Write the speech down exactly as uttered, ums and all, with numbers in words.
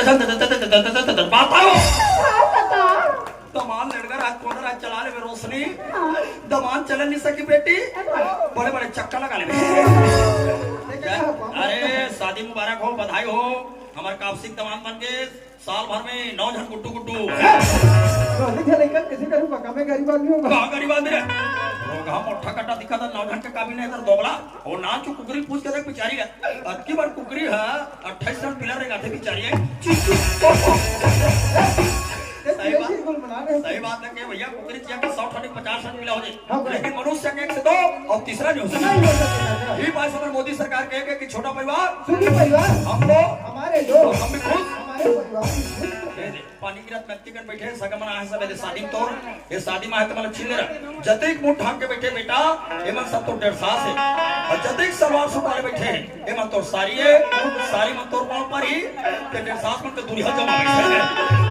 बताओ। दमान लड़का राज कोंडा राज चला लेबे रोशनी। दमान चले नहीं सकी बेटी, बड़े बड़े चक्कर लगा लेबे। अरे शादी मुबारक हो, बधाई हो। हमार कापसिक दमान बन के साल भर में नौ झन गुड्डू गुड्डू। तो अधिक है लेकर किसी का भी पका में गरीब आदमी होगा। कहाँ गरीब आदमी रे? रोगहा मोटा कटा दिखा था, नौ झन के काबिल नहीं था, दोगला। और नाम चो कुकरी पूछ के देख बेचारी है। अतकी बार कुकरी है, अट्ठाईस झन पिला रे गाथे बेचारी है। सही बात। सही बात है कि भैया कुकरी चिया के सौ ठन पचास ठन पिला हो जाए। हाँ, भाई। लेकिन मनुष्य के एक से दो और तीसरा नहीं हो सकता। नहीं हो सकता। ये बात समझ मोदी सरकार कहे कि छोटा परिवार सुखी परिवार हम लोग हमारे लोग हम भी खुश। हमारे परिवार भी खुश। ये दे, पानी गिरत में अतकी कन बैठे, सगा मन आहे सब, ये शादी तोर, ये शादी में आहे तो मतलब छीन ले रहा। जतेक मुंह ढांक के बैठे बेटा, ये मन सब तो डेढ़ सास है। और जतेक सलवार सूट वाले बैठे हैं, ये मन तो सारी है, सारी मन तोर पाँव पर ही, ते डेढ़ सास मन के दुनिया जमा बैठे।